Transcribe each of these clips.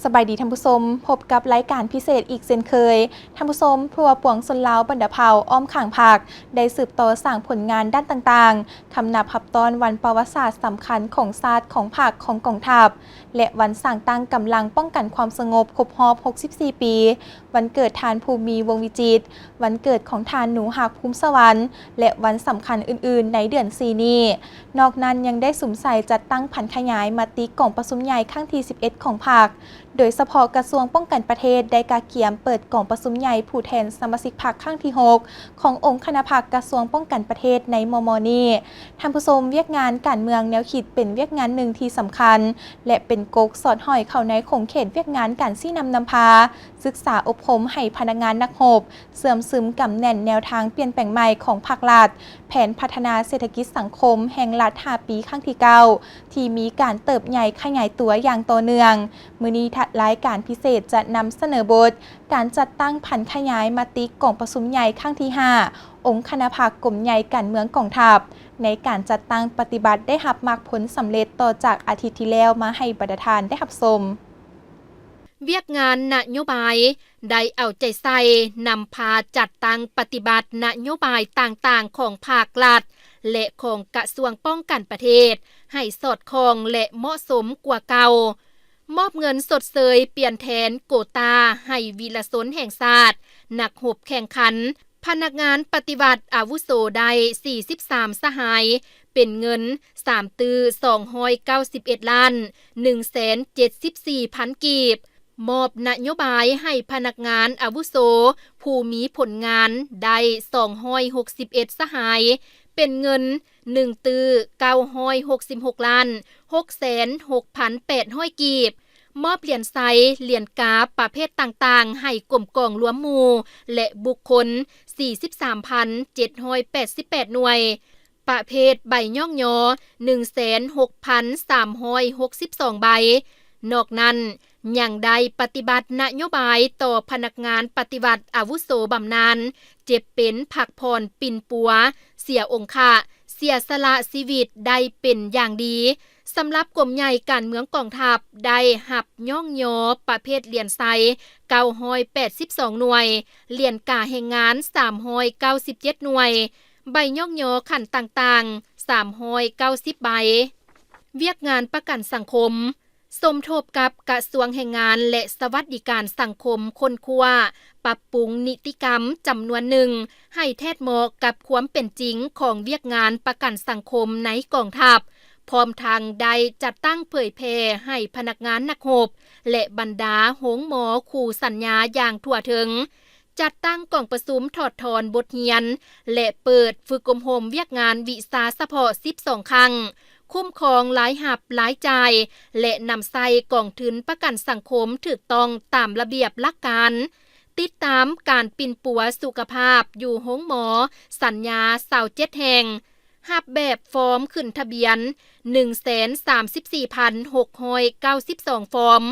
ສະບາຍດີທ່ານຜູ້ຊົມ, ພົບກັບລາຍການພິເສດອີກເຊັ່ນເຄີຍ. ທ່ານຜູ້ຊົມ, ເພື່ອປວງຊົນລາວບັນດາເຜົ່າອ້ອມຂ້າງພັກ ໄດ້ສືບຕໍ່ສ້າງຜົນງານດ້ານຕ່າງໆ, ຄຳນັບຮັບຕ້ອນວັນປະຫວັດສາດສຳຄັນຂອງຊາດ, ຂອງພັກ, ຂອງກອງທັບ ແລະ ວັນສ້າງຕັ້ງກຳລັງປ້ອງກັນຄວາມສະຫງົບຄົບຮອບຫົກສິບສີ່ປີ, ວັນເກີດທ່ານ ພູມີ ວົງວິຈິດ, ວັນເກີດຂອງທ່ານ ໜູຮັກ ພູມສະຫວັນ ແລະ ວັນສຳຄັນອື່ນໆໃນເດືອນສີ່ນີ້. ນອກນັ້ນຍັງໄດ້ສຸມໃສ່ຈັດຕັ້ງຜັນຂະຫຍາຍມະຕິກອງປະຊຸມໃຫຍ່ຄັ້ງທີສິບເອັດຂອງພັກ, ໂດຍສະເພາະກະຊວງປ້ອງກັນປະເທດໄດ້ກະກຽມເປີດກອງປະຊຸມໃຫຍ່ຜູ້ແທນສະມາຊິກພັກຄັ້ງທີຫົກ ຂອງອົງຄະນະພັກກະຊວງປ້ອງກັນປະເທດໃນມໍ່ໆນີ້. ທ່ານຜູ້ຊົມ, ວຽກງານການເມືອງແນວຄິດເປັນວຽກງານໜຶ່ງທີ່ສຳຄັນ ແລະ ເປັນກົກສອດຫ້ອຍເຂົ້າໃນຂົງເຂດວຽກງານການຊີ້ນຳນຳພາ, ສຶກສາອົບຮົມໃຫ້ພະນັກງານນັກຮົບ ເຊື່ອມຊຶມກຳແໜ້ນແນວທາງປ່ຽນແປງໃໝ່ຂອງພາກລັດ, ແຜນພັດທະນາເສດຖະກິດສັງຄົມແຫ່ງລັດຫ້າປີຄັ້ງທີເກົ້າ ທີ່ມີການເຕີບໃຫຍ່ຂະຫຍາຍຕົວຢ່າງຕໍ່ເນື່ອງ. ມື້ນີ້ທາງລາຍການພິເສດຈະນຳສະເໜີບົດການຈັດຕັ້ງຜັນຂະຫຍາຍມະຕິກອງປະຊຸມໃຫຍ່ຄັ້ງທີຫ້າ ອົງຄະນະພັກກົມໃຫຍ່ການເມືອງກອງທັບ ໃນການຈັດຕັ້ງປະຕິບັດໄດ້ຮັບໝາກຜົນສຳເລັດຕໍ່ຈາກອາທິດທີ່ແລ້ວມາໃຫ້ບັນດາທ່ານໄດ້ຮັບຊົມ. ວຽກງານນະໂຍບາຍໄດ້ເອົາໃຈໃສ່ນຳພາຈັດຕັ້ງປະຕິບັດນະໂຍບາຍຕ່າງໆຂອງພາກລັດ ແລະ ຂອງກະຊວງປ້ອງກັນປະເທດ ໃຫ້ສອດຄ່ອງ ແລະ ເໝາະສົມກວ່າເກົ່າ, ມອບເງິນຊົດເຊີຍປ່ຽນແທນໂກຕາໃຫ້ວີລະຊົນແຫ່ງຊາດ, ນັກຮົບແຂ່ງຂັນ, ພະນັກງານປະຕິວັດອາວຸໂສໄດ້ສີ່ສິບສາມສະຫາຍ, ເປັນເງິນສາມຕື້ສອງຮ້ອຍເກົ້າສິບເອັດລ້ານໜຶ່ງແສນເຈັດສິບສີ່ພັນກີບ, ມອບນະໂຍບາຍໃຫ້ພະນັກງານອາວຸໂສຜູ້ມີຜົນງານໄດ້ສອງຮ້ອຍຫົກສິບເອັດສະຫາຍ, ເປັນເງິນໜຶ່ງຕື້ເກົ້າຮ້ອຍຫົກສິບຫົກລ້ານຫົກແສນຫົກພັນແປດຮ້ອຍກີບ, ມອບຫຼຽນໄຊ, ຫຼຽນກາປະເພດຕ່າງໆໃຫ້ກົມກອງລວມໝູ່ ແລະ ບຸກຄົນສີ່ສິບສາມພັນເຈັດຮ້ອຍແປດສິບແປດໜ່ວຍ, ປະເພດໃບຍ້ອງຍໍໜຶ່ງແສນຫົກພັນສາມຮ້ອຍຫົກສິບສອງໃບ. ນອກນັ້ນຍັງໄດ້ປະຕິບັດນະໂຍບາຍຕໍ່ພະນັກງານປະຕິວັດອາວຸໂສບຳນານເຈັບເປັນ, ພັກຜ່ອນ, ປິ່ນປົວ, ເສຍອົງຄະ, ເສຍສະຫຼະຊີວິດໄດ້ເປັນຢ່າງດີ. ສຳລັບກົມໃຫຍ່ການເມືອງກອງທັບໄດ້ຮັບຍ້ອງຍໍປະເພດຫຼຽນໄຊເກົ້າຮ້ອຍແປດສິບສອງໜ່ວຍ, ຫຼຽນກາແຮງງານສາມຮ້ອຍເກົ້າສິບເຈັດໜ່ວຍ, ໃບຍ້ອງຍໍຂັ້ນຕ່າງໆສາມຮ້ອຍເກົ້າສິບໃບ. ວຽກງານປະກັນສັງຄົມ ສົມທົບກັບກະຊວງແຮງງານ ແລະ ສະຫວັດດີການສັງຄົມ ຄົ້ນຄວ້າ, ປັບປຸງນິຕິກຳຈຳນວນໜຶ່ງ ໃຫ້ແທດເໝາະກັບຄວາມເປັນຈິງຂອງວຽກງານປະກັນສັງຄົມໃນກອງທັບ, ພ້ອມທັງໄດ້ຈັດຕັ້ງເຜີຍແຜ່ໃຫ້ພະນັກງານນັກຮົບ ແລະ ບັນດາໂຮງໝໍຄູ່ສັນຍາຢ່າງທົ່ວເຖິງ, ຈັດຕັ້ງກອງປະຊຸມຖອດຖອນບົດຮຽນ ແລະ ເປີດຝຶກອົບຮົມວຽກງານວິຊາສະເພາະສິບສອງຄັ້ງ, ຄຸ້ມຄອງລາຍຮັບລາຍຈ່າຍ ແລະ ນຳໃຊ້ກອງທຶນປະກັນສັງຄົມຖືກຕ້ອງຕາມລະບຽບຫຼັກການ, ຕິດຕາມການປິ່ນປົວສຸຂະພາບຢູ່ໂຮງໝໍສັນຍາຊາວເຈັດແຫ່ງ, ຮັບແບບຟອມຂຶ້ນທະບຽນໜຶ່ງແສນສາມສິບສີ່ພັນຫົກຮ້ອຍເກົ້າສິບສອງຟອມ,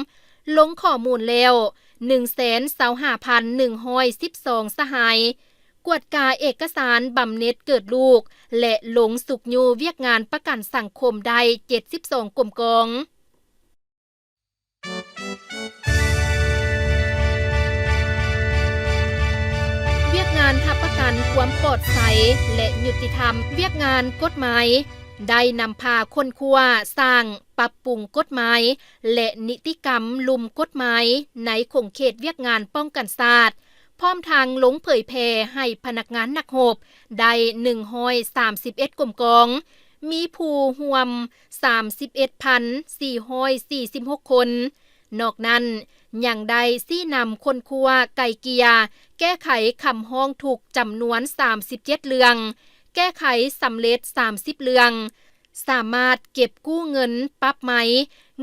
ລົງຂໍ້ມູນແລ້ວໜຶ່ງແສນຊາວຫ້າພັນໜຶ່ງຮ້ອຍສິບສອງສະຫາຍ, ກວດກາເອກະສານບຳເນັດເກີດລູກ ແລະ ລົງຊຸກຍູ້ວຽກງານປະກັນສັງຄົມໄດ້ເຈັດສິບສອງກົມກອງ. ວຽກງານຮັບປະກັນຄວາມປອດໄພ ແລະ ຍຸຕິທຳ, ວຽກງານກົດໝາຍ ໄດ້ນຳພາຄົ້ນຄວ້າ, ສ້າງ, ປັບປຸງກົດໝາຍ ແລະ ນິຕິກຳລຸ່ມກົດໝາຍໃນຂົງເຂດວຽກງານປ້ອງກັນຊາດ, ພ້ອມທັງລົງເຜີຍແຜ່ໃຫ້ພະນັກງານນັກຮົບໄດ້ໜຶ່ງຮ້ອຍສາມສິບເອັດກົມກອງ, ມີຜູ້ຮ່ວມສາມສິບເອັດພັນສີ່ຮ້ອຍສີ່ສິບຫົກຄົນ. ນອກນັ້ນຍັງໄດ້ຊີ້ນຳຄົ້ນຄວ້າ, ໄກ່ເກ່ຍ, ແກ້ໄຂຄຳຮ້ອງທຸກຈຳນວນສາມສິບເຈັດເລື່ອງ, ແກ້ໄຂສຳເລັດສາມສິບເລື່ອງ, ສາມາດເກັບກູ້ເງິນປັບໃໝ,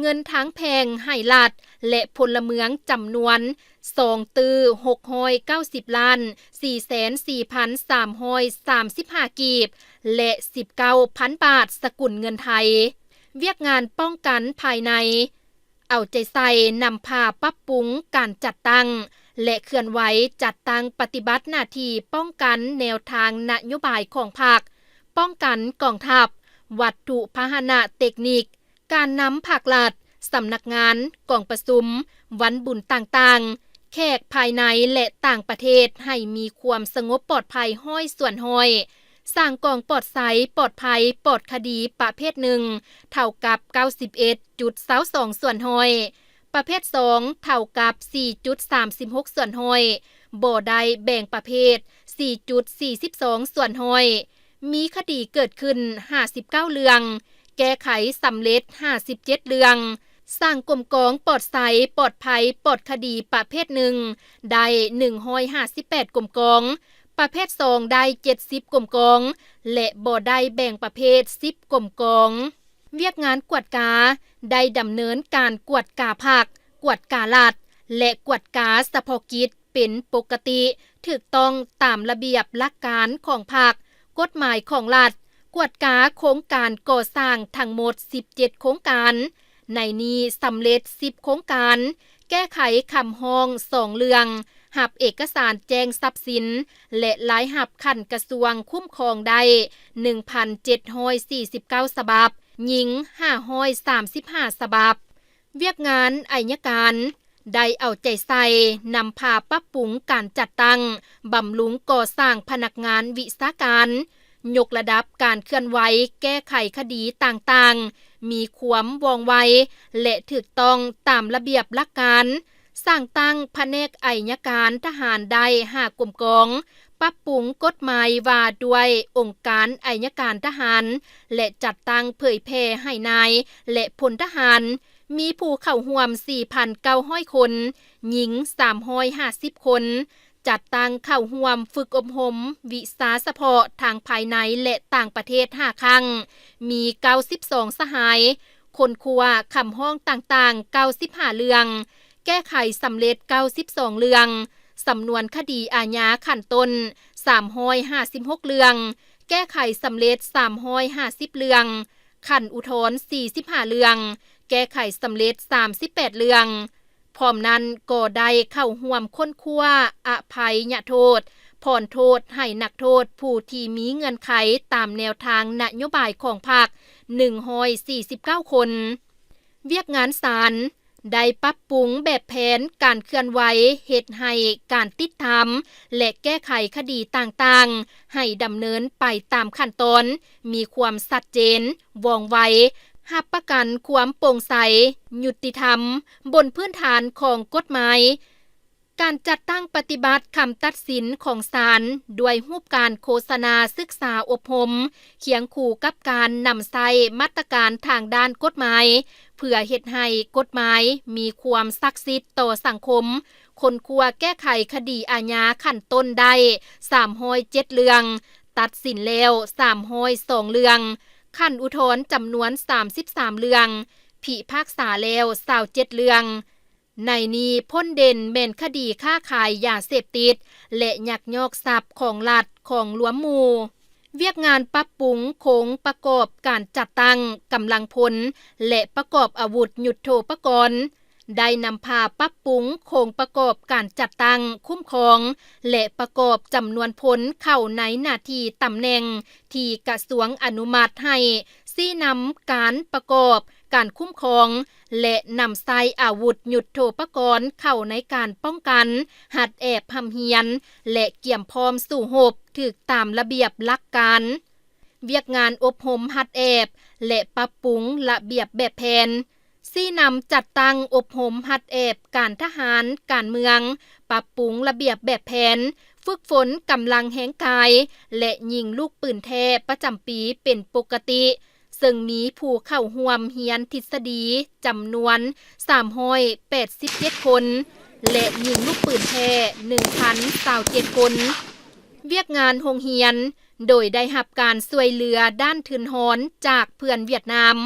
ເງິນທາງແພ່ງໃຫ້ລັດ ແລະ ພົນລະເມືອງຈຳນວນສອງຕື້ຫົກຮ້ອຍເກົ້າສິບລ້ານສີ່ແສນສີ່ພັນສາມຮ້ອຍສາມສິບຫ້າກີບ ແລະ ສິບເກົ້າພັນບາດສະກຸນເງິນໄທ. ວຽກງານປ້ອງກັນພາຍໃນ ເອົາໃຈໃສ່ນຳພາປັບປຸງການຈັດຕັ້ງ ແລະ ເຄື່ອນໄຫວຈັດຕັ້ງປະຕິບັດໜ້າທີ່ປ້ອງກັນແນວທາງນະໂຍບາຍຂອງພັກ, ປ້ອງກັນກອງທັບ, ວັດຖຸພາຫະນະເຕັກນິກ, ການນຳພັກລັດ, ສຳນັກງານ, ກອງປະຊຸມ, ວັນບຸນຕ່າງໆ, ແຂກພາຍໃນ ແລະ ຕ່າງປະເທດ ໃຫ້ມີຄວາມສະຫງົບປອດໄພຮ້ອຍສ່ວນຮ້ອຍ, ສ້າງກອງປອດໃສ, ປອດໄພ, ປອດຄະດີປະເພດໜຶ່ງ ເທົ່າກັບເກົ້າສິບເອັດຈຸດຊາວສອງສ່ວນຮ້ອຍ, ປະເພດສອງ ເທົ່າກັບສີ່ຈຸດສາມສິບຫົກສ່ວນຮ້ອຍ, ບໍ່ໄດ້ແບ່ງປະເພດສີ່ຈຸດສີ່ສິບສອງສ່ວນຮ້ອຍ, ມີຄະດີເກີດຂຶ້ນຫ້າສິບເກົ້າເລື່ອງ, ແກ້ໄຂສຳເລັດຫ້າສິບເຈັດເລື່ອງ, ສ້າງກົມກອງປອດໃສ, ປອດໄພ, ປອດຄະດີປະເພດໜຶ່ງ ໄດ້ໜຶ່ງຮ້ອຍຫ້າສິບແປດກົມກອງ, ປະເພດສອງ ໄດ້ເຈັດສິບກົມກອງ ແລະ ບໍ່ໄດ້ແບ່ງປະເພດສິບກົມກອງ. ວຽກງານກວດກາ ໄດ້ດຳເນີນການກວດກາພັກ, ກວດກາລັດ ແລະ ກວດກາສະເພາະກິດເປັນປົກກະຕິ, ຖືກຕ້ອງຕາມລະບຽບຫຼັກການຂອງພັກ, ກົດໝາຍຂອງລັດ, ກວດກາໂຄງການກໍ່ສ້າງທັງໝົດສິບເຈັດໂຄງການ, ໃນນີ້ສຳເລັດສິບໂຄງການ, ແກ້ໄຂຄຳຮ້ອງສອງເລື່ອງ, ຮັບເອກະສານແຈ້ງຊັບສິນ ແລະ ລາຍຮັບຂັ້ນກະຊວງຄຸ້ມຄອງໄດ້ໜຶ່ງພັນເຈັດຮ້ອຍສີ່ສິບເກົ້າສະບັບ, ຍິງຫ້າຮ້ອຍສາມສິບຫ້າສະບັບ. ວຽກງານໄອຍະການ ໄດ້ເອົາໃຈໃສ່ນຳພາປັບປຸງການຈັດຕັ້ງ, ບຳລຸງກໍ່ສ້າງພະນັກງານວິຊາການ, ຍົກລະດັບການເຄື່ອນໄຫວແກ້ໄຂຄະດີຕ່າງໆ ມີຄວາມວ່ອງໄວ ແລະ ຖືກຕ້ອງຕາມລະບຽບຫຼັກການ, ສ້າງຕັ້ງພະແນກໄອຍະການທະຫານໄດ້ຫ້າກົມກອງ, ປັບປຸງກົດໝາຍວ່າດ້ວຍອົງການໄອຍະການທະຫານ ແລະ ຈັດຕັ້ງເຜີຍແຜ່ໃຫ້ນາຍ ແລະ ພົນທະຫານ, ມີຜູ້ເຂົ້າຮ່ວມສີ່ພັນເກົ້າຮ້ອຍຄົນ, ຍິງສາມຮ້ອຍຫ້າສິບຄົນ, ຈັດຕັ້ງເຂົ້າຮ່ວມຝຶກອົບຮົມວິຊາສະເພາະທາງພາຍໃນ ແລະ ຕ່າງປະເທດຫ້າຄັ້ງ, ມີເກົ້າສິບສອງສະຫາຍ, ຄົ້ນຄວ້າຄຳຮ້ອງຕ່າງໆເກົ້າສິບຫ້າເລື່ອງ, ແກ້ໄຂສຳເລັດເກົ້າສິບສອງເລື່ອງ, ສຳນວນຄະດີອາຍາຂັ້ນຕົ້ນສາມຮ້ອຍຫ້າສິບຫົກເລື່ອງ, ແກ້ໄຂສຳເລັດສາມຮ້ອຍຫ້າສິບເລື່ອງ, ຂັ້ນອຸທອນສີ່ສິບຫ້າເລື່ອງ, ແກ້ໄຂສຳເລັດສາມສິບແປດເລື່ອງ. ພ້ອມນັ້ນກໍໄດ້ເຂົ້າຮ່ວມຄົ້ນຄວ້າອະໄພຍະໂທດ, ຜ່ອນໂທດໃຫ້ນັກໂທດຜູ້ທີ່ມີເງື່ອນໄຂຕາມແນວທາງນະໂຍບາຍຂອງພັກ ໜຶ່ງຮ້ອຍສີ່ສິບເກົ້າຄົນ. ວຽກງານສານ ໄດ້ປັບປຸງແບບແຜນການເຄື່ອນໄຫວ ເຮັດໃຫ້ການຕິດຕາມ ແລະ ແກ້ໄຂຄະດີຕ່າງໆ ໃຫ້ດຳເນີນໄປຕາມຂັ້ນຕອນ, ມີຄວາມຊັດເຈນ, ວ່ອງໄວ, ຮັບປະກັນຄວາມໂປ່ງໃສ, ຍຸຕິທຳ, ບົນພື້ນຖານຂອງກົດໝາຍ. ການຈັດຕັ້ງປະຕິບັດຄຳຕັດສິນຂອງສານ ດ້ວຍຮູບການໂຄສະນາສຶກສາອົບຮົມ ຄຽງຄູ່ກັບການນຳໃຊ້ມາດຕະການທາງດ້ານກົດໝາຍ ເພື່ອເຮັດໃຫ້ກົດໝາຍມີຄວາມສັກສິດຕໍ່ສັງຄົມ, ຄົ້ນຄວ້າແກ້ໄຂຄະດີອາຍາຂັ້ນຕົ້ນໄດ້ສາມຮ້ອຍເຈັດເລື່ອງ, ຕັດສິນແລ້ວສາມຮ້ອຍສອງເລື່ອງ, ຂັ້ນອຸທອນຈຳນວນສາມສິບສາມເລື່ອງ, ພິພາກສາແລ້ວຊາວເຈັດເລື່ອງ. ໃນນີ້ພົ້ນເດັ່ນແມ່ນຄະດີຄ້າຂາຍຢາເສບຕິດ ແລະ ຍັກຍອກຊັບຂອງລັດຂອງລວມໝູ່. ວຽກງານປັບປຸງໂຄງປະກອບການຈັດຕັ້ງກຳລັງພົນ ແລະ ປະກອບອາວຸດຍຸດໂທປະກອນ ໄດ້ນຳພາປັບປຸງໂຄງປະກອບການຈັດຕັ້ງ, ຄຸ້ມຄອງ ແລະ ປະກອບຈຳນວນພົນເຂົ້າໃນໜ້າທີ່ຕຳແໜ່ງທີ່ກະຊວງອະນຸມັດໃຫ້, ຊີ້ນຳການປະກອບການຄຸ້ມຄອງ ແລະ ນຳໃຊ້ອາວຸດຍຸດໂທປະກອນເຂົ້າໃນການປ້ອງກັນ, ຮັດແອບ, ຮ່ຳຮຽນ ແລະ ກຽມພ້ອມສູ້ຮົບ ຖືກຕາມລະບຽບຫຼັກການ. ວຽກງານອົບຮົມ, ຮັດແອບ ແລະ ປັບປຸງລະບຽບແບບແຜນ, ຊີ້ນຳຈັດຕັ້ງອົບຮົມ, ຮັດແອບການທະຫານ, ການເມືອງ, ປັບປຸງລະບຽບແບບແຜນ, ຝຶກຝົນກຳລັງແຮງກາຍ ແລະ ຍິງລູກປືນແທ້ປະຈຳປີເປັນປົກກະຕິ. ເຊິ່ງມີຜູ້ເຂົ້າຮ່ວມຮຽນທິດສະດີຈຳນວນສາມຮ້ອຍແປດສິບເຈັດຄົນ ແລະ ຍິງລູກປືນແທ້ໜຶ່ງພັນຊາວເຈັດຄົນ. ວຽກງານໂຮງຮຽນ ໂດຍໄດ້ຮັບການຊ່ວຍເຫຼືອດ້ານທຶນຮອນຈາກເພື່ອນຫວຽດນາມ,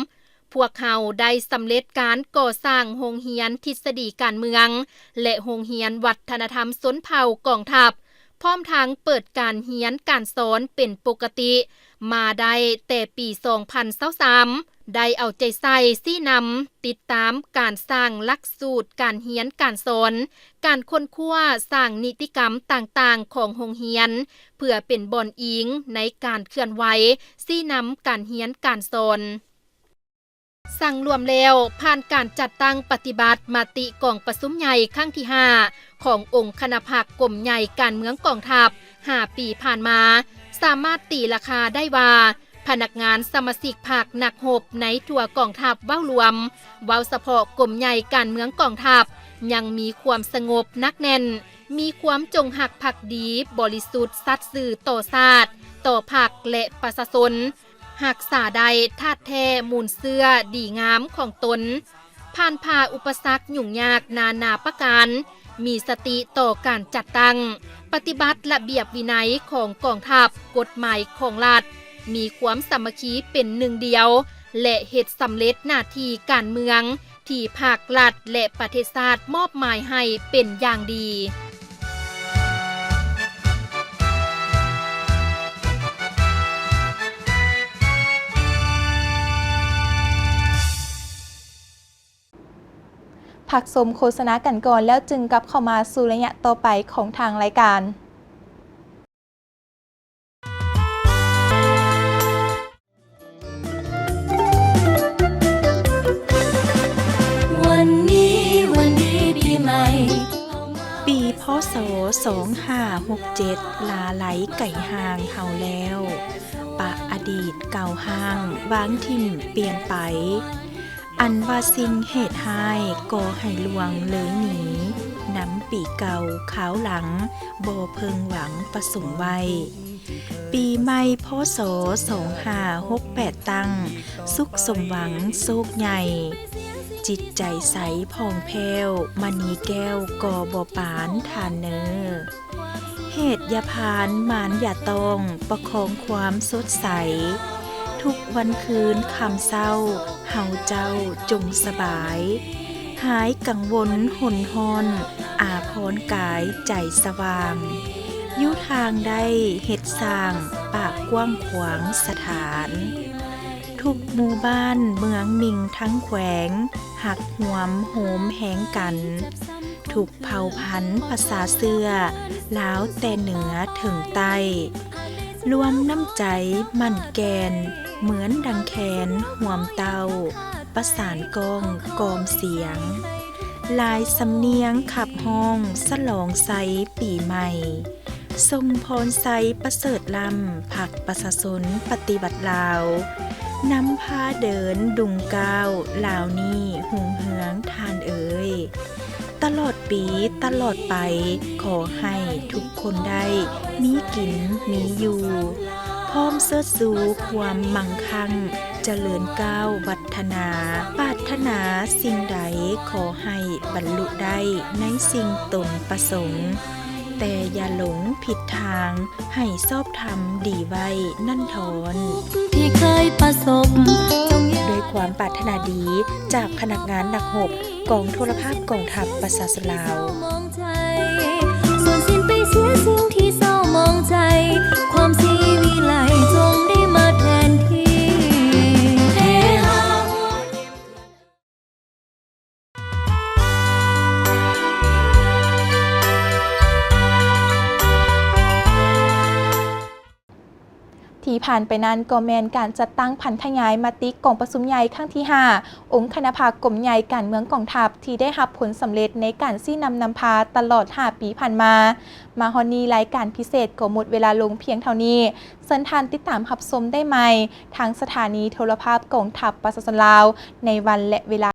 ພວກເຮົາໄດ້ສຳເລັດການກໍ່ສ້າງໂຮງຮຽນທິດສະດີການເມືອງ ແລະ ໂຮງຮຽນວັດທະນະທຳຊົນເຜົ່າກອງທັບ, ພ້ອມທັງເປີດການຮຽນການສອນເປັນປົກກະຕິມາໄດ້ແຕ່ປີສອງພັນຊາວສາມ, ໄດ້ເອົາໃຈໃສ່ຊີ້ນຳຕິດຕາມການສ້າງຫຼັກສູດການຮຽນການສອນ, ການຄົ້ນຄວ້າສ້າງນິຕິກຳຕ່າງໆຂອງໂຮງຮຽນ ເພື່ອເປັນບ່ອນອີງໃນການເຄື່ອນໄຫວຊີ້ນຳການຮຽນການສອນ. ສັງລວມແລ້ວ, ຜ່ານການຈັດຕັ້ງປະຕິບັດມະຕິກອງປະຊຸມໃຫຍ່ຄັ້ງທີຫ້າ ຂອງອົງຄະນະພັກກົມໃຫຍ່ການເມືອງກອງທັບ ຫ້າປີຜ່ານມາ, ສາມາດຕີລາຄາໄດ້ວ່າ ພະນັກງານສະມາຊິກພັກນັກຮົບໃນທົ່ວກອງທັບເວົ້າລວມ, ເວົ້າສະເພາະກົມໃຫຍ່ການເມືອງກອງທັບ ຍັງມີຄວາມສະຫງົບໜັກແໜ້ນ, ມີຄວາມຈົງຮັກພັກດີ, ບໍລິສຸດສັດຊື່ຕໍ່ຊາດ, ຕໍ່ພັກ ແລະ ປະຊາຊົນ, ຮັກສາໄດ້ທາດແທ້ມູນເຊື້ອດີງາມຂອງຕົນ, ຜ່ານຜ່າອຸປະສັກຫຍຸ້ງຍາກນານາປະການ, ມີສະຕິຕໍ່ການຈັດຕັ້ງ, ປະຕິບັດລະບຽບວິໄນຂອງກອງທັບ, ກົດໝາຍຂອງລັດ, ມີຄວາມສາມັກຄີເປັນໜຶ່ງດຽວ ແລະ ເຮັດສຳເລັດໜ້າທີ່ການເມືອງ ທີ່ພັກ, ລັດ ແລະ ປະເທດຊາດມອບໝາຍໃຫ້ເປັນຢ່າງດີ. ພັກຊົມໂຄສະນາກັນກ່ອນ ແລ້ວຈຶ່ງກັບເຂົ້າມາສູ່ໄລຍະຕໍ່ໄປຂອງທາງລາຍການ. ປີ ພ.ສ. ສອງຫ້າຫົກເຈັດ ຫຼ້າໄຫຼໄກຫ່າງເຮົາແລ້ວ, ປະອະດີດເກົ່າຮ້າງ ວາງຖິ້ມປ່ຽນໄປ. ອັນວ່າສິ່ງເຫດຮ້າຍກໍໃຫ້ລ່ວງເລີຍໜີ, ນຳປີເກົ່າຄາວຫຼັງ ບໍ່ເພິ່ງຫວັງປະສົງໄວ້. ປີໃໝ່ ພ.ສ. ສອງຫ້າຫົກແປດຕັ້ງ, ສຸກສົມຫວັງໂຊກໃຫຍ່, ຈິດໃຈໃສຜ່ອງແພ້ວ, ມະນີແກ້ວກໍບໍ່ປານທ່ານເນີ. ເຫດຢ່າພານມານຢ່າຕ້ອງ ປະຄອງຄວາມສົດໃສ, ທຸກວັນຄືນຄ່ຳເຊົ້າ ເຮົາເຈົ້າຈົ່ງສະບາຍ, ຫາຍກັງວົນຫົນຮ້ອນ, ອາພອນກາຍໃຈສະຫວ່າງ, ຢູ່ທາງໄດ້ເຮັດສ້າງ ປາກກວ້າງຂວາງສະຖານ, ທຸກໝູ່ບ້ານເມືອງມິ່ງທັງແຂວງ ຮັກຮ່ວມໂຮມແຮງກັນ, ທຸກເຜົ່າພັນປະຊາເຊື້ອ ລາວແຕ່ເໜືອເຖິງໃຕ້, ລວມນ້ຳໃຈໝັ້ນແກ່ນ ເໝືອນດັ່ງແຂນຮ່ວມເຕົ້າ, ປະສານກ້ອງກ່ອມສຽງ, ຫຼາຍສຳນຽງຂັບຮ້ອງ ສະຫຼອງໄຊປີໃໝ່, ສົ່ງພອນໄຊປະເສີດລ້ຳ ພັກປະຊາຊົນປະຕິວັດລາວ, ນຳພາເດີນດຸງກ້າວ ລາວນີ້ຮຸ່ງເຮືອງທ່ານເອີຍ. ຕະຫຼອດປີຕະຫຼອດໄປ ຂໍໃຫ້ທຸກຄົນໄດ້ມີກິນມີຢູ່, ພ້ອມເຊີດຊູຄວາມມັ່ງຄັ່ງ ຈະເລີນກ້າວວັດທະນາ, ປາດຖະໜາສິ່ງໃດ ຂໍໃຫ້ບັນລຸໄດ້ໃນສິ່ງຕົນປະສົງ, ແຕ່ຢ່າຫຼົງຜິດທາງ ໃຫ້ຊອບທຳດີໄວ້ນັ້ນທອນ. ທີ່ເຄີຍປະສົບ ດ້ວຍຄວາມປາດຖະໜາດີ ຈາກພະນັກງານນັກຮົບ ກອງໂທລະພາບກອງທັບປະຊາຊົນລາວ. ທີ່ຜ່ານໄປນັ້ນກໍແມ່ນການຈັດຕັ້ງຜັນຂະຫຍາຍມະຕິກອງປະຊຸມໃຫຍ່ຄັ້ງທີຫ້າ ອົງຄະນະພັກກົມໃຫຍ່ການເມືອງກອງທັບ ທີ່ໄດ້ຮັບຜົນສຳເລັດໃນການຊີ້ນຳນຳພາຕະຫຼອດຫ້າປີຜ່ານມາ. ມາຮອດນີ້ລາຍການພິເສດກໍໝົດເວລາລົງພຽງເທົ່ານີ້. ເຊີນທ່ານຕິດຕາມຮັບຊົມໄດ້ໃໝ່ທາງສະຖານີໂທລະພາບກອງທັບປະຊາຊົນລາວ ໃນວັນ ແລະ ເວລາ